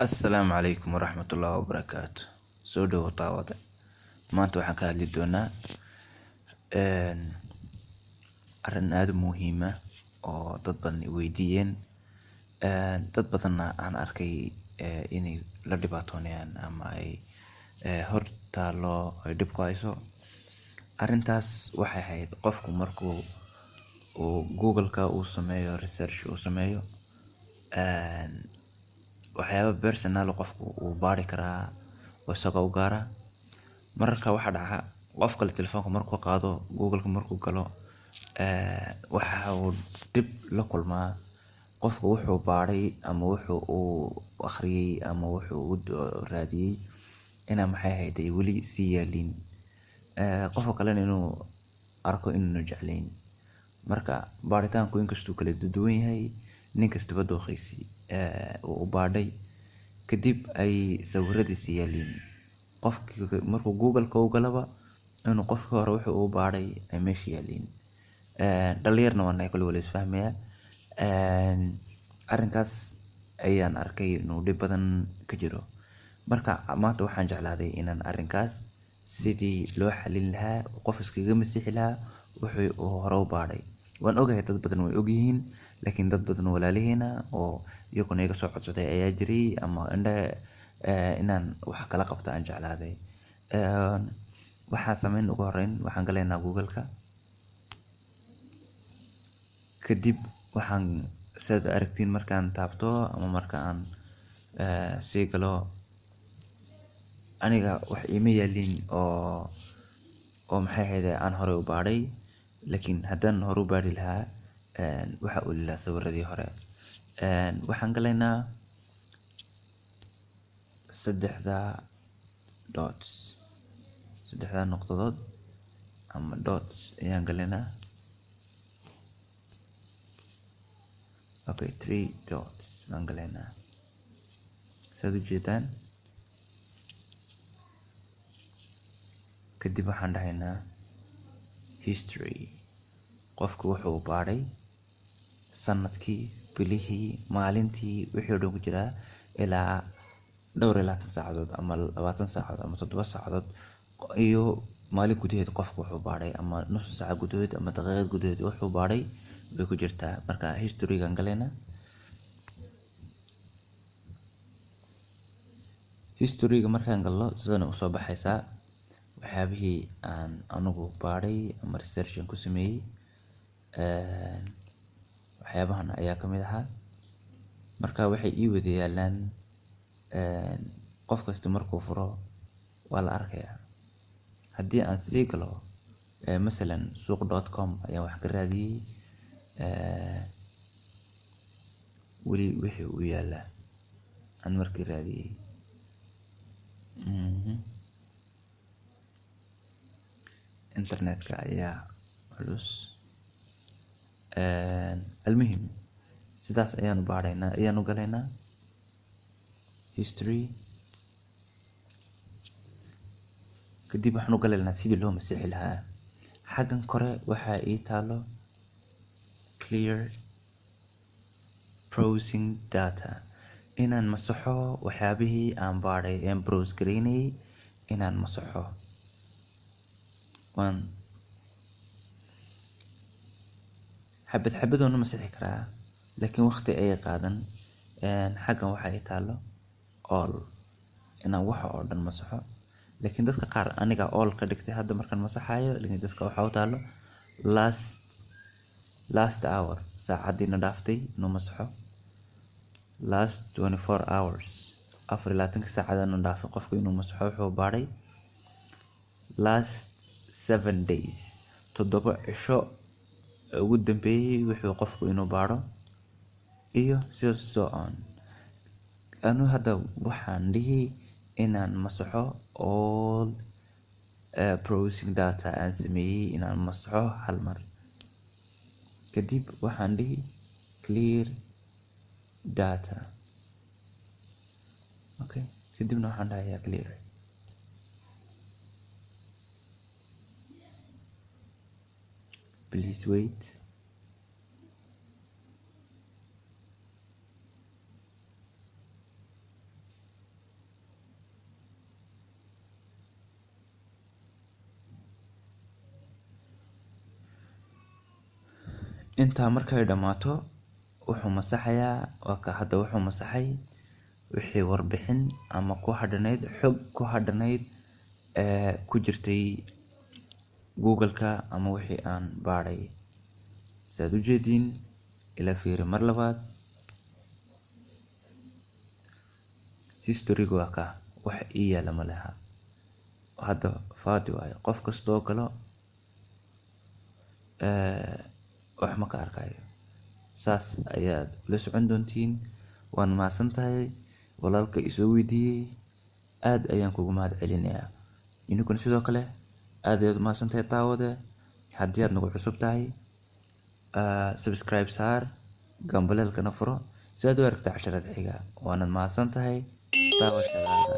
Assalaamu calaykum waraxmatullaahi wabarakaatu. Soo dhowo daawade. Maanta waxaan ka hadli doonaa arrin aada u muhiim ah oo dad badan i weydiiyeen, dad badanna aan arkay inay la dhibaatoonayaan ama ay hor taallo ay dhib ku hayso. Arrintaas waxay ahayd qofku markuu uu Google-ka uu sameeyo research uu sameeyo, waxyaaba personal qofku uu baari karaa oo isaga u gaara. Mararka waxaa dhaca qof kale telefoonka markuu qaado, Google-ka markuu galo, waxa uu dhib la kulmaa qofku wuxuu baaray ama wuxuu uu akhriyay ama wuxuu u raadiyay inaa maxay ahayd ay weli sii yaaliin, qofka kalena inuu arko inuuna jeclayn. Marka baaritaanku inkastuu kala duwan yahay, nin kastaba dooqiisi uu u baadhay, kadib ay sawiradiisi yaaliin. Qofki markuu Google-ka u galaba inuu qofkii hore wuxuu u baadhay ay meesha yaaliin. Dhalinyarna waa nahay, kulli waa la isfahmayaa. Arrinkaas ayaan arkay inuu dhib badan ka jiro. Marka maanta waxaan jeclaaday inaan arrinkaas sidii loo xalin lahaa, qof iskaga masixi lahaa wuxuu uu hore u baadhay. Waan ogahay dad badan way ogyihiin, laakiin dad badan walaalihiina oo iyaguna iga soo codsaday ayaa jiray ama indhaha inaan wax kala qabto aan jeclaaday. Waxaan sameyn ugu horreyn waxaan galaynaa Google-ka. Kadib waxaan sidaad aragtiin markaan taabto ama marka aan sii galo, aniga wax iima yaalin oo maxay ahayd aan hore u baadhay, laakiin haddaan hore u baadhi lahaa waxa uu lahaa sawiradii hore. Waxaan galaynaa saddexda dots, saddexda nuqdadood ama dots ayaan galaynaa. Okay, three dots baan galaynaa saad u jeedaan. Kadib waxaan dhahaynaa history. Qofku wuxuu baadhay sanadkii, bilihii, maalintii, wixii oo dhan ku jiraa ilaa dhowr iyo labaatan saacadood ama 20 saacadood ama 7 saacadood iyo maalin gudaheed qofku wuxuu baadhay ama nus saac gudaheed ama daqiiqad gudaheed wuxuu baadhay bay ku jirtaa. Marka history-gan galaynaa. History-ga markaan galno sidana usoo baxaysaa waxyaabihii aan anigu baadhay ama research ku sameeyey. Waxyaabahan ayaa ka mid ahaa. Marka waxay ii wada yaalaan, qof kasta markuu furo waa la arkayaa. Haddii aan sii galo, masalan suuq.com ayaan wax ka raadiyey, weli wixii uu yaalaa aan markii raadiyey. Internetka ayaa culus. Almuhim sidaas ayaanu baadhaynaa, ayaanu galaynaa history. Kadib waxaan u galaynaa sidii loo masixi lahaa. Xaggan kore waxaa ii taalo clear browsing data, inaan masaxo waxyaabihii aan baadhay een browse gareynayay inaan masaxo. Waan xabad xabad waan u masixi karaa, laakiin waqti ayay qaadan. Xaggan waxaa ii taalo all, inaan waxa oo dhan masaxo, laakiin dadka qaar aniga all ka dhigtay hadda markaan masaxayo, laakiin dadka waxaa u taalo last hour, saacadiina dhaaftay inuu masaxo, last 24 hours, 24-ka saacadana dhaafay qofku inuu masaxo wuxuu baadhay, last 7 days, 7 cisho ugu dambeeyay wuxuu qofku inuu baadho, iyo so on. Anu hadda waxaan dhihi inaan masaxo all browsing data aan sameeyey, inaan masaxo hal mar. Kadib waxaan dhihi clear data. Okay, kadibna waxaan dhahayaa clear. Please wait. Intaa markay dhammaato, wuxuu masaxayaa. Waa ka hadda wuxuu masaxay wixii warbixin ama ku hadhanayd, xog ku hadhanayd ee ku jirtay Google-ka ama wixii aan baadhay. Saad u jeediin, ila fiiri mar labaad. History-gu waa ka wax ii yaala ma laha hadda, faadi waayo. Qof kastoo galo wax ma ka arkayo. Saas ayaad ula socon doontiin. Waan mahadsan tahay walaalka isoo weydiiyey, aad ayaan kugu mahad celinayaa. Ininkuna sidoo kale aad ayaad umahadsan tahay daawade. Haddii aad nagu cusub tahay, subscribe saar, gambaleelkana furo si aad u aragta casharada xiga. Waanad mahadsan tahay daawashadaada.